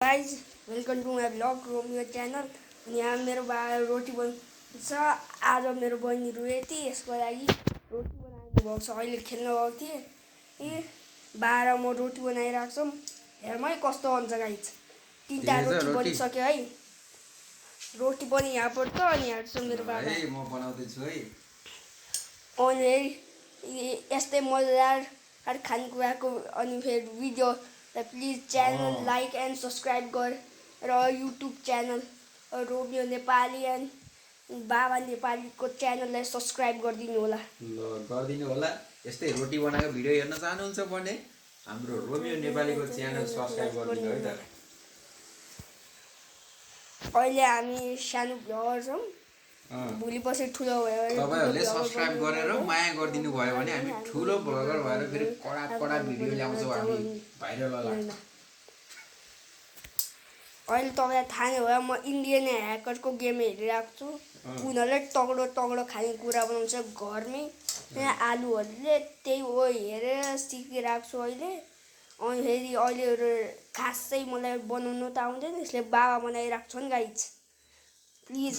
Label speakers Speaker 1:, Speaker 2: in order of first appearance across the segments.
Speaker 1: Guys welcome to my blog Romeo channel. अनि यहाँ मेरो बा रोटी बन्छ। आज मेरो बहिनीहरू यति यसको लागि रोटी बनाइदिनु भएको छ। अहिले खेल्न गएको थिएँ ए बाह्र म रोटी बनाइरहेको छौँ। हेर्मै कस्तो हुन्छ गाइज। 3टा रोटी बनिसक्यो है। रोटी पनि यहाँ पर्छ अनि यहाँ छ मेरो बाबा।
Speaker 2: म बनाउँदैछु है।
Speaker 1: अनि यस्तै मजादार खानेकुराको अनि फेरि video please channel like and subscribe गरेर YouTube channel Romeo Nepali and Baba नेपालीको च्यानललाई सब्सक्राइब गरिदिनु होला।
Speaker 2: ल गरिदिनु होला। यस्तै रोटी बनाएको भिडियो हेर्न चाहनुहुन्छ भने हाम्रो रोमियो नेपालीको च्यानल सब्सक्राइब गरिदिनु है त।
Speaker 1: अहिले हामी सानो भ्लगर छौँ। भोलि पछि ठुलो भयो भने
Speaker 2: तपाईहरुले सब्स्क्राइब गरेर माया गरिदिनु भयो भने हामी ठुलो भ्लगर भएर फेरि कडा कडा भिडियो ल्याउँछौँ हामी भाइरल होला।
Speaker 1: अहिले तपाईँलाई थाहा नै भयो म इन्डियन ह्याकरको गेम हेरिरहेको छु। उनीहरूले तगडो तगडो खानेकुरा बनाउँछ घरमै। यहाँ आलुहरूले त्यही हो हेरेर सिकिरहेको छु अहिले। अनि फेरि अहिले खासै मलाई बनाउनु त आउँदैन, यसले बाबा बनाइरहेको छ नि गाइज। प्लिज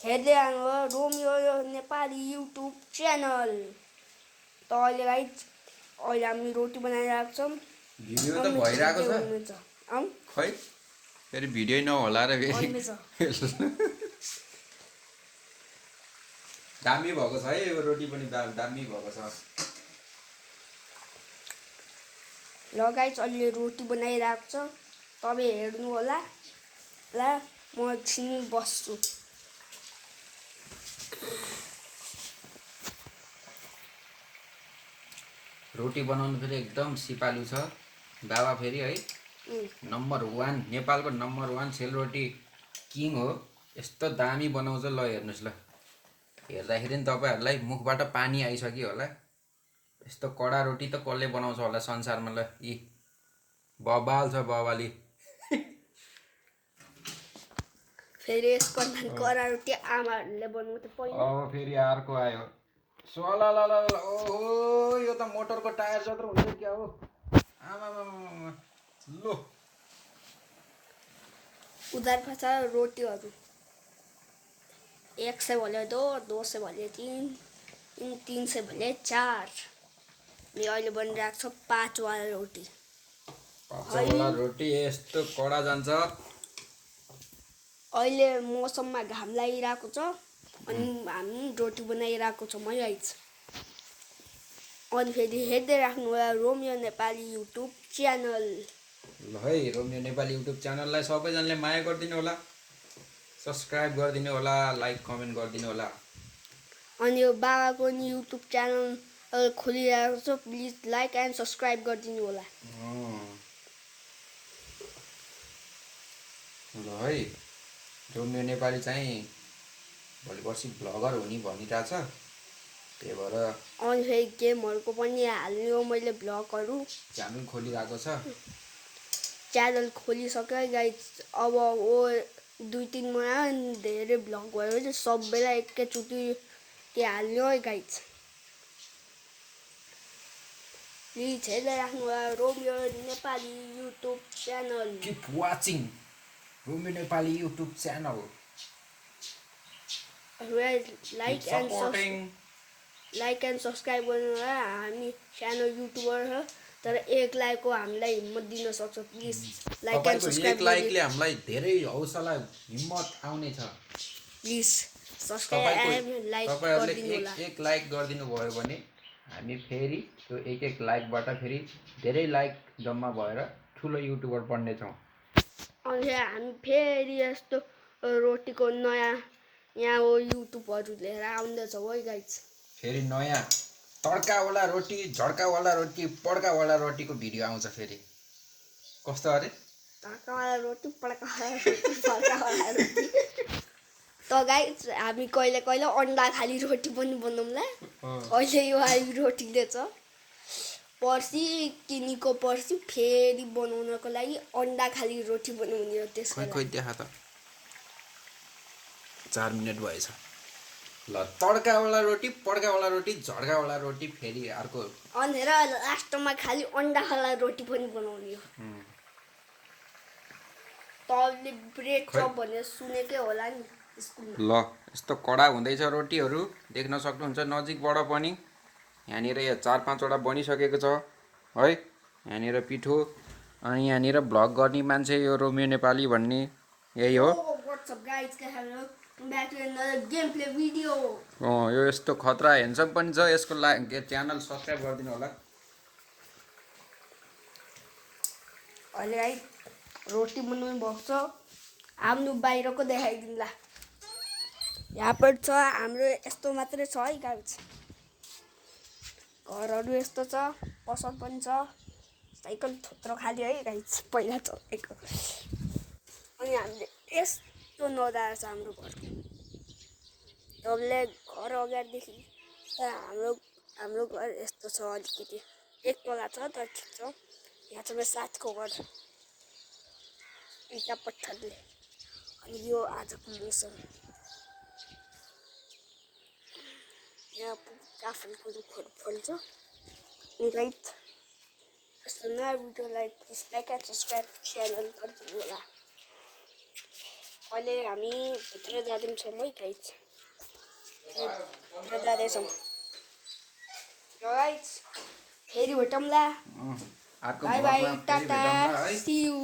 Speaker 1: हेर्दै आउनु रोमियो नेपाली युट्युब च्यानल। त अहिले गाइज अहिले हामी रोटी बनाइरहेको छौँ।
Speaker 2: भिडियो त भइरहेको छ खै फेरि भिडियो नहोला र फेरि दामी भएको छ है यो रोटी पनि दामी भएको छ।
Speaker 1: ल गाइज अहिले रोटी बनाइरहेको छ, तपाईँ हेर्नु होला। ल म एकछिन बस्छु।
Speaker 2: रोटी बनाउनु फेरि एकदम सिपालु छ बाबा फेरि है। नम्बर 1 नेपालको नम्बर 1 सेलरोटी किङ हो। यस्तो दामी बनाउँछ। ल हेर्नुहोस् ल, हेर्दाखेरि नि तपाईँहरूलाई मुखबाट पानी आइसक्यो होला। यस्तो कडा रोटी त कसले बनाउँछ होला संसारमा। ल यी बबाल छ बबाली।
Speaker 1: फेरि यसको कडा रोटी आमाहरूले बनाउँछ पहिला।
Speaker 2: अब फेरि अर्को आयो। ल ओहो यो त मोटरको टायर जत्रो हुन्छ क्या हो। आमामामा लो
Speaker 1: उधार पाछ रोटीहरू 1 से भले 2 से भले 3 3 से भले 4। अनि अहिले बनिरहेको छ 5 वाला रोटी।
Speaker 2: 5 वाला रोटी यस्तो कडा जान्छ।
Speaker 1: अहिले मौसममा घाम लागिरहेको छ अनि हामी रोटी बनाइरहेको छौँ है गाइज। अनि फेरि हेर्दै राख्नु होला रोमियो नेपाली युट्युब च्यानल।
Speaker 2: ल है रोमियो नेपाली युट्युब च्यानललाई सबैजनाले माया गरिदिनु होला, सब्सक्राइब गरिदिनु होला, लाइक कमेन्ट गरिदिनु होला।
Speaker 1: अनि यो बाबाको नि युट्युब च्यानल खोलिरहेको छ, प्लिज लाइक एन्ड सब्सक्राइब गरिदिनु होला।
Speaker 2: ल है रोमियो नेपाली चाहिँ भोलि पर्सि भ्लगर हुने भनिरहेछ। त्यही भएर
Speaker 1: अनि फेरि गेमहरूको पनि हाल्ने हो मैले भ्लगहरू।
Speaker 2: च्यानल खोलिरहेको छ।
Speaker 1: च्यानल खोलिसक्यो है गाइज। अब 2-3 महिना धेरै भ्लग भयो भने सबैलाई एकैचोटि हाल्ने हो है गाइज। प्लिज हेर्दै राख्नु होला Romeo Nepali YouTube channel.
Speaker 2: Keep watching Romeo Nepali YouTube channel.
Speaker 1: Like and subscribe गर्नु होला। हामी सानो युट्युबर हो तर 1 लाइकको हामीलाई हिम्मत दिन सक्छ। Please like and subscribe.
Speaker 2: 1 लाइकले हामीलाई धेरै हौसला हिम्मत आउने छ।
Speaker 1: प्लिज सब्सक्राइब एन्ड लाइक गरिदिनु होला।
Speaker 2: 1 लाइक गरिदिनु भयो भने हामी फेरि त्यो 1 लाइकबाट फेरि धेरै लाइक जम्मा भएर ठुलो युट्युबर बन्नेछौँ।
Speaker 1: अनि हामी फेरि यस्तो रोटीको नयाँ यहाँ हो युट्युबहरू लिएर आउँदैछौँ है गाइज।
Speaker 2: फेरि नयाँ तड्कावाला रोटी, झड्कावाला रोटी, पड्कावाला रोटीको भिडियो आउँछ फेरि। कस्तो अरे
Speaker 1: तड्कावाला रोटी, पड्कावाला रोटी, पड्कावाला रोटी। त गाइज हामी कहिले कहिले अन्डा खाली रोटी पनि बनाउँला। अहिले यो रोटीले छ, पर्सि किनेको पर्सि फेरि बनाउनको लागि अन्डा खाली रोटी बनाउने हो। त्यसको
Speaker 2: खै देखा त 4 मिनट भएछ। ल तड्कावाला रोटी, पड्कावाला रोटी, झड्कावाला रोटी फेरि अर्को।
Speaker 1: अनि लास्टमा खालि अन्डावाला रोटी पनि बनाउने हो। तपाईँले ब्रेड चप भनेर सुनेकै होला नि स्कुलमा।
Speaker 2: ल यस्तो कडा हुँदैछ रोटीहरू देख्न सक्नुहुन्छ नजिकबाट पनि। यहाँनिर 4-5वटा बनिसकेको छ है। यहाँनिर पिठो अनि यहाँनिर भ्लग गर्ने मान्छे यो रोमियो नेपाली भन्ने यही हो।
Speaker 1: What's up guys? Welcome back to another gameplay video.
Speaker 2: यो यस्तो खतरा हेन्डसम पनि छ। यसको लागि च्यानल सब्सक्राइब गरिदिनु होला।
Speaker 1: अहिले है रोटी बनाउनु भएको छ। आफ्नो बाहिरको देखाइदिउँला। यहाँ पनि छ हाम्रो यस्तो मात्रै छ है गाइस। घरहरू यस्तो छ, पसल पनि छ। साइकल थोत्रो खाली है गाइस पहिला चलेको। अनि हामीले यस्तो नजारा छ हाम्रो घर। तपाईँले घर अगाडिदेखि हाम्रो घर यस्तो छ अलिकति। एक तला छ तर ठिक छ। यहाँ छ मेरो साथीको घर। इटा पत्थरले। अनि यो आजको मौसम। यहाँ काफलको रुखहरू फल्छ। अनि राइट यस्तो नयाँ भिडियोलाई please like and subscribe channel गरिदिनु होला। अहिले हामी भित्र जाँदैछौँ है गाइस। भित्र जाँदैछौँ। गाइस फेरि भेटौँला।
Speaker 2: अर्को
Speaker 1: बाई बाई
Speaker 2: भ्लगमा फेरि
Speaker 1: टाटा
Speaker 2: भेटौँला है।
Speaker 1: See you.